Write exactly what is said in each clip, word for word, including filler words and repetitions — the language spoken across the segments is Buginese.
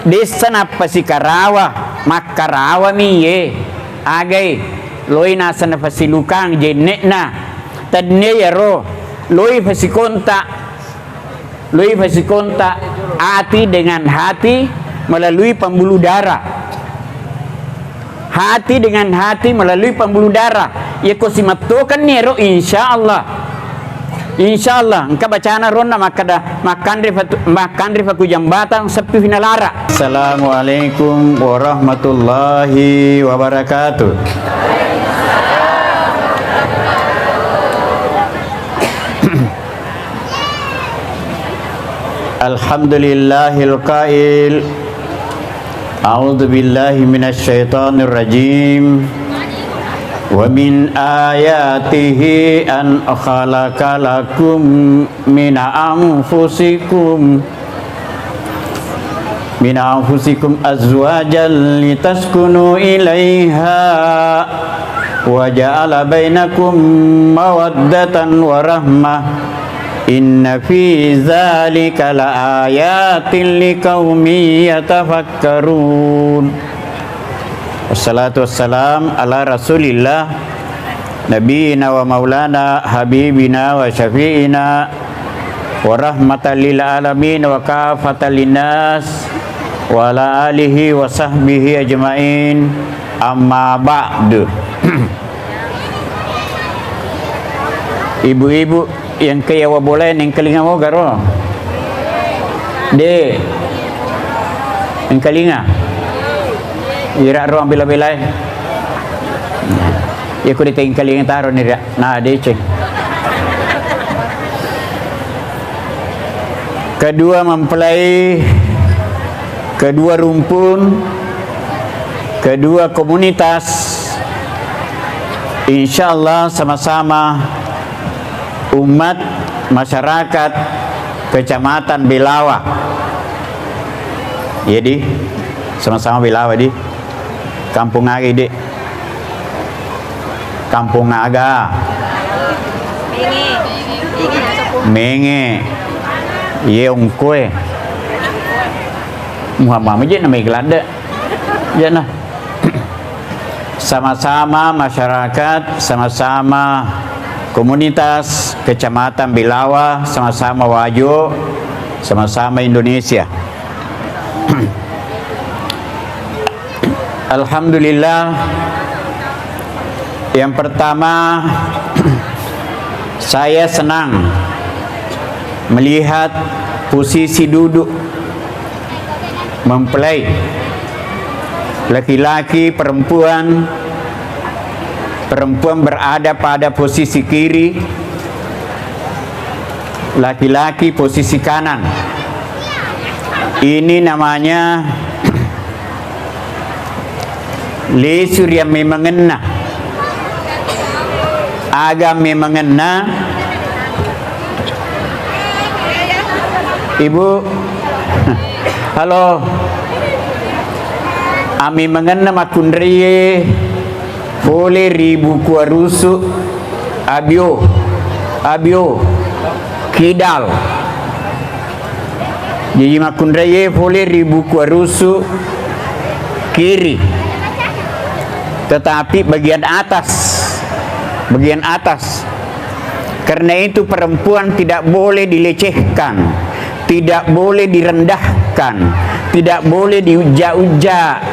Dessa nappasikarawa, makkarawami ye. Agai, loi naseng nafasilukang jenne'na. Tennia yaro, loi fasikontak, loi fasikontak hati dengan hati melalui pembuluh darah. Hati dengan hati melalui pembuluh darah. Yako simattokenni ero, insya Allah. Insya Allah, engka bacana ronna makkada, makkanre fatu-, makkanre faku jambatang seppi finalara. Assalamualaikum warahmatullahi wabarakatuh. Alhamdulillahil qail. A'udzu billahi minasy syaithanir rajim. Wa min ayatihi an khalaqa lakum min anfusikum min anfusikum azwajan litaskunu ilaiha wa ja'ala bainakum mawaddatan wa rahmah. Inna fi dzalika laayatin liqaumin yatafakkarun. Wassalatu wassalam ala Rasulillah, nabiyina wa maulana, habibina wa syafi'ina, wa rahmatan lil alamin, wa kafatan linnas, wa ala alihi wa sahbihi ajmain. Amma ba'du. Ibu-ibu, yang ke yawa boleh nengkalinga mo garo. De. Engkalinga. Ira ro ambela-belae. Iya ko de tengkalinga taro ni ria. Nah, deceng. Kedua mempelai, kedua rumpun, kedua komunitas, insya Allah sama-sama umat masyarakat Kecamatan Belawa. Jadi, sama-sama Belawa di Kampung Agi, Dek. Kampung aga? Menge. Menge. Iye ongkoe. Muhammad Mujib nama igelade. Ya nah. Sama-sama masyarakat, sama-sama komunitas Kecamatan Belawa, sama-sama Wajo, sama-sama Indonesia. Alhamdulillah, yang pertama, saya senang melihat posisi duduk mempelai, laki-laki, perempuan, perempuan berada pada posisi kiri, laki-laki posisi kanan. Ini namanya lisu ri ammemengenna. Aga ammemengenna? Ibu. Halo. Ammemengenna makkunraie pole ri buku arusu abio, abio, kidal. Jaji makkunraie pole ri buku arusu kiri, tetapi bagian atas, bagian atas. Karena itu perempuan tidak boleh dilecehkan, tidak boleh direndahkan, tidak boleh diuja-uja.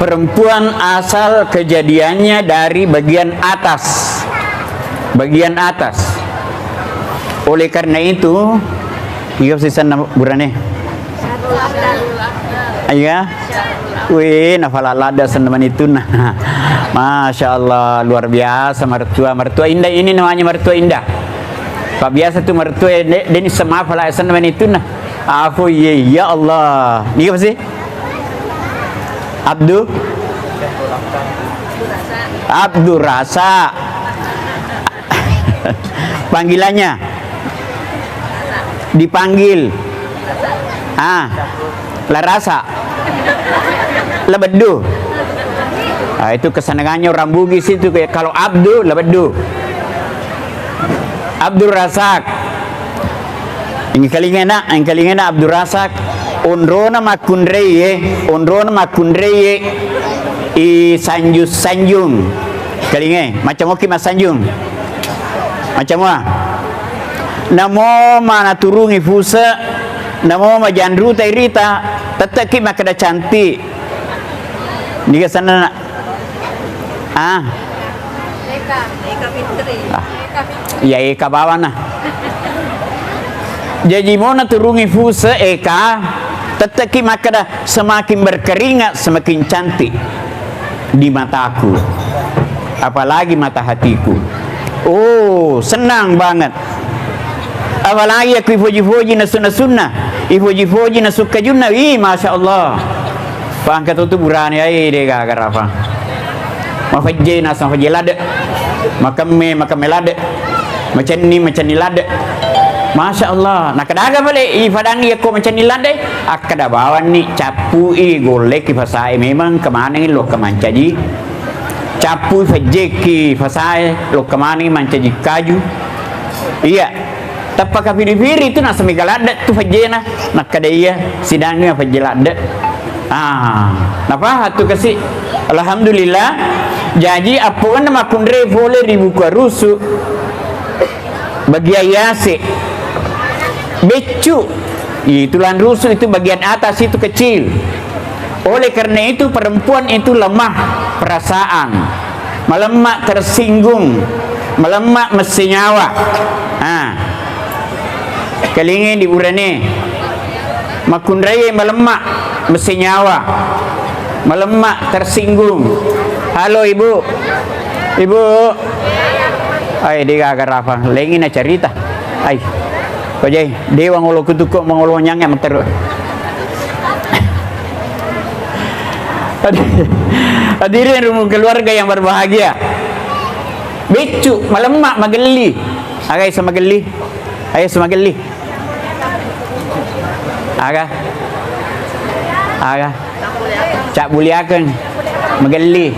Perempuan asal kejadiannya dari bagian atas. Bagian atas. Oleh karena itu, iya sisenna burane. Iya. Wih, nafala ladda senna manitunna. Masya Allah, luar biasa mertua. Mertua indah ini namanya mertua indah. Pak biasa tu mertua de-, deni semafala senna manitunna. Afu, iya, ya Allah. Iya sih? Abdu? Abdul Razak. Panggilannya? Dipanggil. Ah, La Razak. La Beddu. Ah, itu kesenangannya orang Bugis itu, kayak kalau Abdul, La Beddu. Abdul Razak. Engkalingena, engkalingena Abdul Razak. Onrona makkunraie, onrona makkunraie i sanjung-sanjung. Kalingai, macam oki massanjung. Macam wa. Namo manaturungi fuse, namo majanruta irita, tetteki makkeda cantik. Niga sanna? Ah. Eka, Eka Fitri. Ah. Eka Fitri. Iya, Eka bawana. Jaji mo naturungi fuse Eka, tetteki makkeda, semakin berkeringat, semakin cantik di mataku. Apalagi mata hatiku. Oh, senang banget. Apalagi aku ifoji-foji nasu-nasunna, ifoji-foji nasu kajunna. Ih, Masya Allah. Pangka tu, tu burane, ai, de gaga rafa. Mafajje nasa mafajje ladde. Makemme, makemme ladde. Macenni, macenni ladde. Masya Allah. Nakadaga pale, i fadangi yakko macenni ladde. Akkada bawanni, cappui, golleki fasae, memang kemanengi lo kemancaji. Cappui fajjeki fasae, lo kemanengi mancaji kaju. Iya. Tappa kafiri-firi tu nasa mega ladde tu fajjena, nakkada iya sidangngi fajje ladde. Ah, napaha tu kasi. Alhamdulillah. Jaji appoanna makkunrai fole ri buku arusu bagian yase. Beccu. Itu lanrusu itu bagian atas itu kecil. Oleh karena itu perempuan itu lemah perasaan. Malemma tersinggung, malemma messenyawa. Ha. Kalingai di burane. Makkunraie malemma messenyawa. Malemma tersinggung. Halo, Ibu. Ibu. Ai, de gaga rafa. Lengi na carita. Ai. Kojai, dewa ngolo kutuko mangolo nyange matteru. Hadi-, hadirin rumah keluarga yang berbahagia. Beccu, malemma, magelli. Aga iso magelli? Ayo iso magelli. Aga? Aga? Cabbuliakeng. Magelli.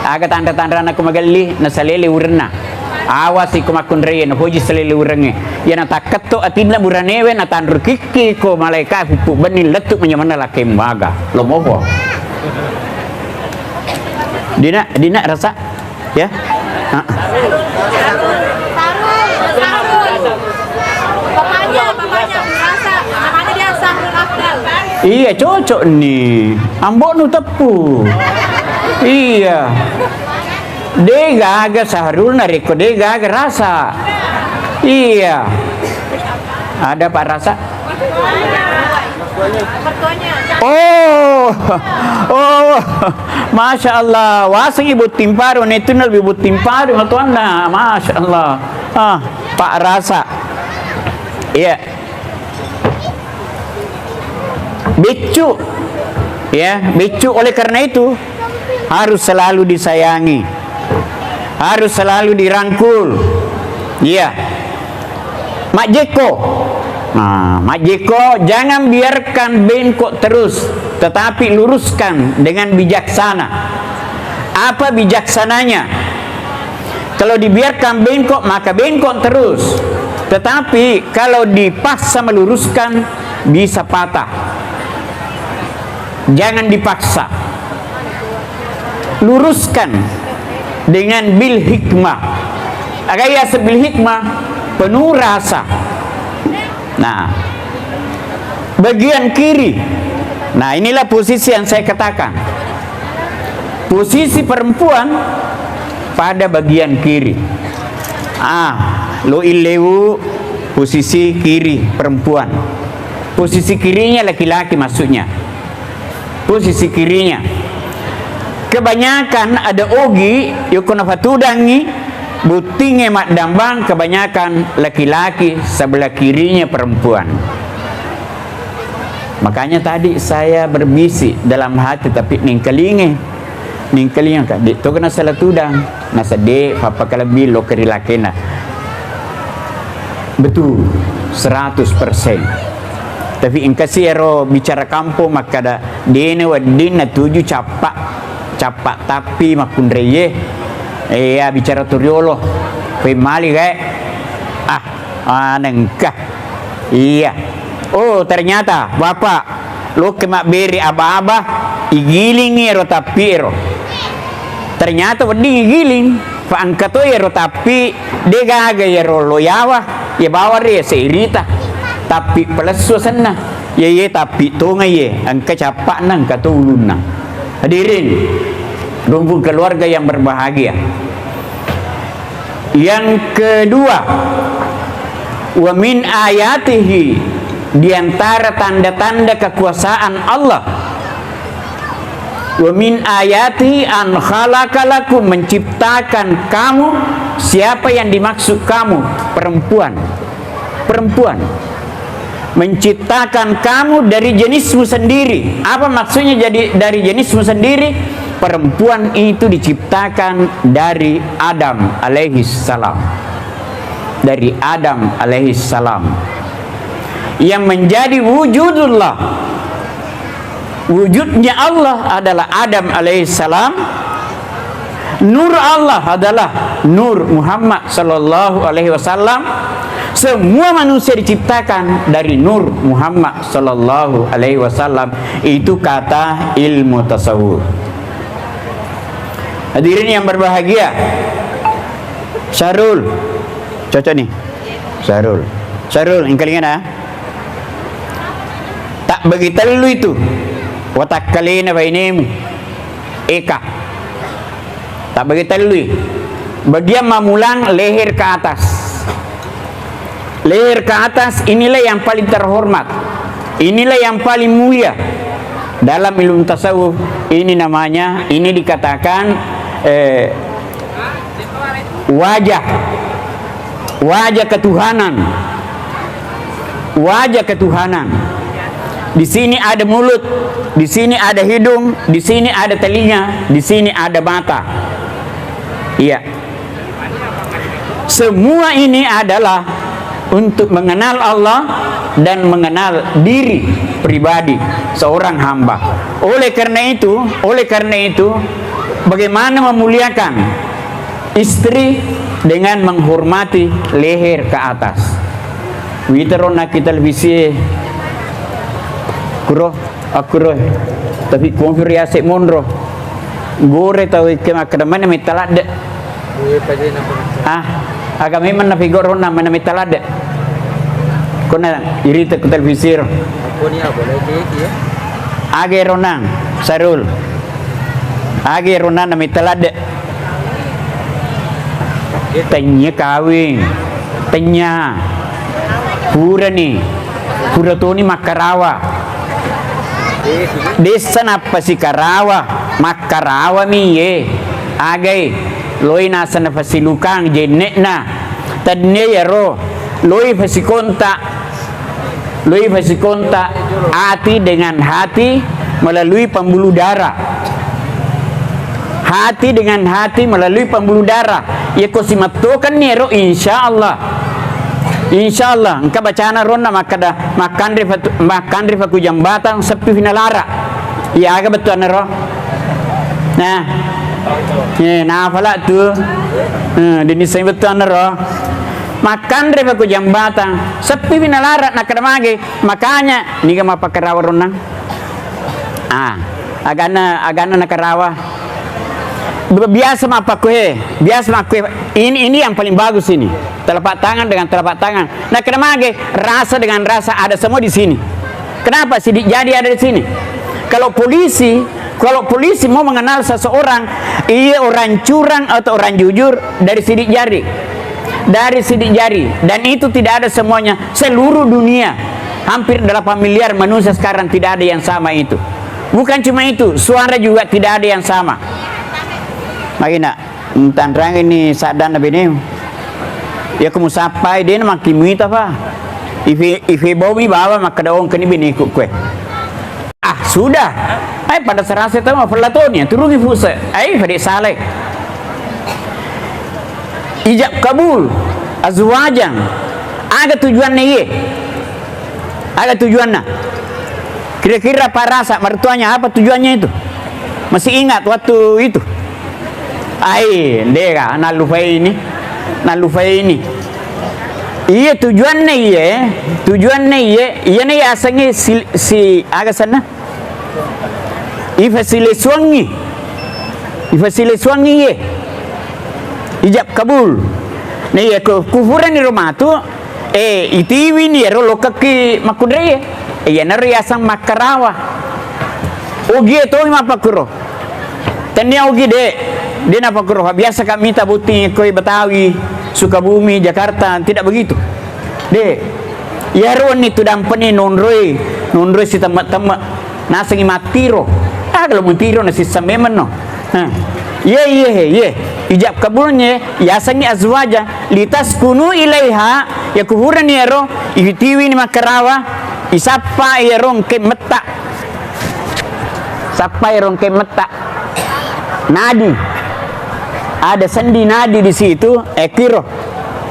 Aga tanra-tanrana ko magelli? Nasalele urenna. Awasi ko makkunraie, napoji salele urengnge. Iya natakketto atinna buranewe, natanru kikki ko malaika puppu benni lettu manyamanna lakkembaga. Lo mopo. Dina, dina rasa, ya? Ha. Papanya, papanya, rasa. Namanya dia Sahrul Afdal. Iya, cocok nih. Amboknu teppu. Iya. De gaga Sahrul narekko de gaga rasa. Iya. Ada Pak Rasa? Oh, oh, Masya Allah. Wasengi botting paru, netunna lebih botting paru matuanna. Masya Allah. Ah, Pak Rasa. Iya. Beccu. Ya, beccu. Oleh karena itu, harus selalu disayangi. Harus selalu dirangkul. Iya. Majjekko. Nah, majjekko, jangan biarkan bengkok terus, tetapi luruskan dengan bijaksana. Apa bijaksananya? Kalau dibiarkan bengkok, maka bengkok terus. Tetapi kalau dipaksa meluruskan, bisa patah. Jangan dipaksa. Luruskan dengan bil hikmah. Aga yaseng bil hikmah, penuh rasa. Nah, bagian kiri. Nah, inilah posisi yang saya katakan. Posisi perempuan pada bagian kiri. Ah, lo illewu posisi kiri perempuan. Posisi kirinya laki-laki maksudnya. Posisi kirinya. Kebanyakan ada ogi, yoko nafatudangi, buttinge maddambang kebanyakan laki-laki sebelah kirinya perempuan. Makanya tadi saya berbisik dalam hati, tapi ningkalinge. Ningkalinga ka, de' to kena salah tudang, nasadde pappakalebbi lo kerilakena. Betul, seratus persen. Tapi engkasi ero bicara kampung makkada, de'na wedding natuju cappa, cappa tappi makkunraie. Iya, bicara tu riolo. Poi mali kae. Ah, anengka. Iya. Oh, ternyata Bapak, lokke mabbere aba-aba, igilingi ero tappi ero. Ternyata wedding igiling, fa engka to ero tappi, de' gaga ero lo yawa, ya bawang ri seirita. Tappi palessu asenna. Ya, ye tappi tonga ye, engka cappa'na, engka to ulunna. Hadirin, rumpun keluarga yang berbahagia. Yang kedua, wa min ayatihi, di antara tanda-tanda kekuasaan Allah. Wa min ayatihi an khalaqa lakum, menciptakan kamu, siapa yang dimaksud kamu? Perempuan. Perempuan. Menciptakan kamu dari jenismu sendiri. Apa maksudnya jadi dari jenismu sendiri? Perempuan itu diciptakan dari Adam alaihi salam. Dari Adam alaihi salam. Yang menjadi wujudullah. Wujudnya Allah adalah Adam alaihi salam. Nur Allah adalah Nur Muhammad sallallahu alaihi wasallam. Semua manusia diciptakan dari Nur Muhammad sallallahu alaihi wasallam. Itu kata ilmu tasawuf. Hadirin yang berbahagia, Syarul, cocok nih. Syarul. Syarul, engkalingana. Tak bagi tellu itu. Watakkalena bainemu. Eka. Tak bagi tellu. Bagian mammulang leher ke atas. Leher ke atas, inilah yang paling terhormat. Inilah yang paling mulia. Dalam ilmu tasawuf, ini namanya, ini dikatakan, eh, wajah, wajah ketuhanan, wajah ketuhanan. Di sini ada mulut, di sini ada hidung, di sini ada telinga, di sini ada mata. Iya. Semua ini adalah untuk mengenal Allah dan mengenal diri pribadi seorang hamba. Oleh karena itu, oleh karena itu, bagaimana memuliakan istri dengan menghormati leher ke atas? Witaro na kita lebih sie. Kuro. Akkuro, tapi konfir yase monro. Gore tau ikke makkeda mana metta ladde. Ah, aga memang napigo ronna mana metta ladde. Kona irita ku televisi ro. Age ronang, Sarul. Age ronang na metta ladde. Tennia kawing, tennia. Purani, pura toni makkarawa. Dessa nappa sikarawa, makkarawami ye. Agai, loi naseng nafasilukang jenne'na. Tennia yaro, loi fasikonta. Lui fasikontak hati dengan hati melalui pembuluh darah. Hati dengan hati melalui pembuluh darah. Yako simattokenni ero, insya Allah. Insya Allah. Engka bacana ronna makkada, makkanre fatu-, makkanre faku jambatang seppi finalara. Iya aga bettuanna ro? Nah. Eh, nafala tu. Eh, dini sai bettuanna ro. Makkanre faku jambatang, seppi mi nalara, nakkeda mage, makanya niga mappakarawa ronnang. Ah, aganna, aganna nakarawa. Bi-, biasa mappakue, biasa makkue, ini, ini yang paling bagus ini. Telapak tangan dengan telapak tangan. Nakkeda mage, rasa dengan rasa ada semua di sini. Kenapa sidik jari ada di sini? Kalau polisi, kalau polisi mau mengenal seseorang, iya orang curang atau orang jujur dari sidik jari. Dari sidik jari. Dan itu tidak ada semuanya. Seluruh dunia, hampir delapan miliar manusia sekarang tidak ada yang sama itu. Bukan cuma itu, suara juga tidak ada yang sama. Lagi nak. Tanrangi ni saddanna benemu. Iya ko musappai, dena makkimuita fa. Ife, ife baumi baba makkeda ongkeni beneku kue. Ah, sudah. Ai pada serasa tau mafella toni, turungi fusa. Ai fade salai. Ijab kabul, azwajan. Aga tujuanna iye? Aga tujuanna? Kira-kira Pak Rasa, mertuanya apa tujuannya itu? Masih ingat waktu itu? Ai, dega, nallupai ini, nallupai ini. Iya tujuanna iye, tujuanna iye, iyana yasengnge si, si, aga senna? Ifasilesuangngi. Ifasilesuangngi iye. Ijab kabul. Nah, iya ku-, kufurani ro matu, eh, itiwini ero lokekki makkunraie. Eh, iyanaro yaseng makkarawa. Ogie toi mappakkuro. Tennia ogi de, de napakkuro. Biasa kami mita botting koi Betawi, Sukabumi, Jakarta, tidak begitu. De, iyaro wenni tu dampeni nonroi, nonroi sitemme-temme. Nasengi mattiro. Ah, kalau mutiro nasissa memeng no. Nah, iye, iye, iye. Ijab kabulnya, yasengi azwaja, litaskunu ilaiha, ya kuburani ero, itiwini makkarawa, isappa ero engke metta. Sappa ero engke metta. Nadi. Ada sendi nadi di situ, eh, kiro.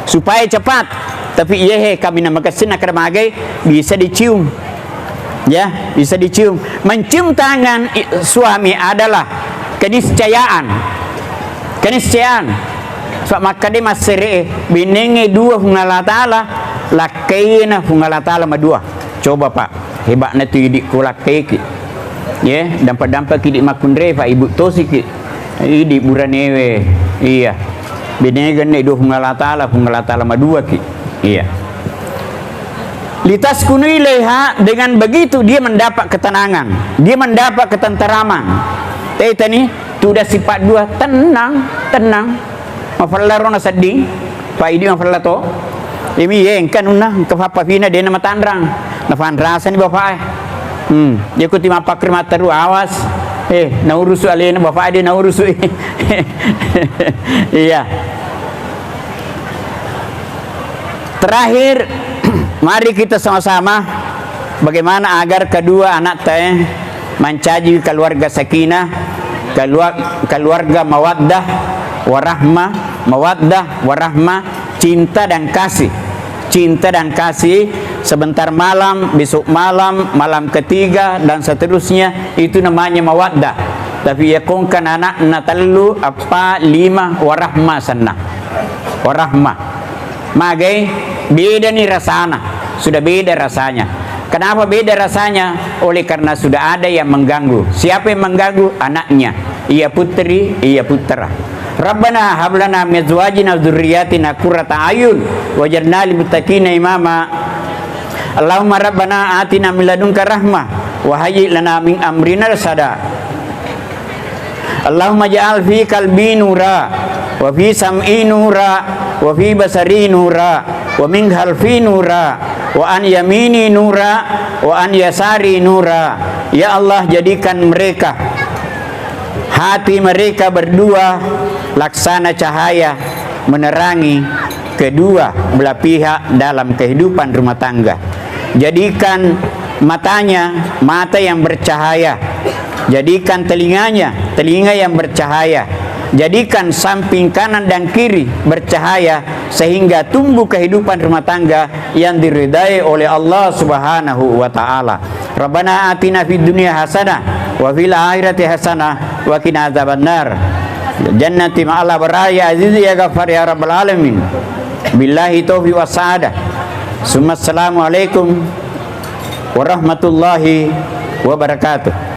Supaya cepat. Tapi iyehe, kami nama kessin akkada magai, bisa dicium. Ya, bisa dicium. Mencium tangan i-, suami adalah keniscayaan. Keniscayaan. Sebab makkeda massere, binenge dua Puang Allah Taala, lakkaina Puang Allah Taala madua. Coba, Pak, hebatna tu idi ko lakkaiki. Ye, dampa-dampaki idi makkunrai, Pak, ibu tosiki. Idi buranewe, iya. Binegenne dua Puang Allah Taala, Puang Allah Taala maduaki. Iya. Litaskunu ilaiha, dengan begitu dia mendapat ketenangan, dia mendapat ketenteraman. Tetani, tuda sifat dua, tenang, tenang. Mafella ro nasedding, Pak, idi mafella to. Imi ye, engka anunna, engka fappafina, de namatanrang. Nafanrasani bapak e. Hmm, iya ko timappakkeri matteru, awas. Eh, naurusu alena bapak e, de naurusu. Iya. Terakhir, mari kita sama-sama bagaimana agar kedua anak teh mancaji keluarga sakinah, kelua-, keluarga mawaddah warahmah, mawaddah warahmah, cinta dan kasih. Cinta dan kasih, sebentar malam, besok malam, malam ketiga, dan seterusnya, itu namanya mawaddah. Tapi iya ko engka anakna tellu, eppa, lima, warahmah senna. Warahmah. Magai, bedani rasana. Sudah beda rasanya. Kenapa beda rasanya? Oleh karena sudah ada yang mengganggu. Siapa yang mengganggu? Anaknya. Iya putri, iya putra. Rabbana hab lana min azwajina wa dzurriyyatina qurrata a'yun waj'alna lil muttaqina imama. Allahumma rabbana atina min ladunka rahmah wa hayyi' lana min amrina rasada. Allahumma ja'al fi qalbi nura, wa fi sam'i nura, wa fi basari nura, wa min khalfi nura, wa an yamini nura, wa an yasari nura. Ya Allah, jadikan mereka, hati mereka berdua, laksana cahaya menerangi kedua belah pihak dalam kehidupan rumah tangga. Jadikan matanya mata yang bercahaya. Jadikan telinganya telinga yang bercahaya. Jadikan samping kanan dan kiri bercahaya sehingga tumbuh kehidupan rumah tangga yang diridai oleh Allah Subhanahu wa Ta'ala. Rabbana atina fid dunya hasanah wa fil akhirati hasanah wa qina adzabannar. Jannati ma'al abrar ya aziz ya ghaffar ya rabbal alamin. Billahi taufiq was sa'adah. Summa assalamu alaikum warahmatullahi wabarakatuh.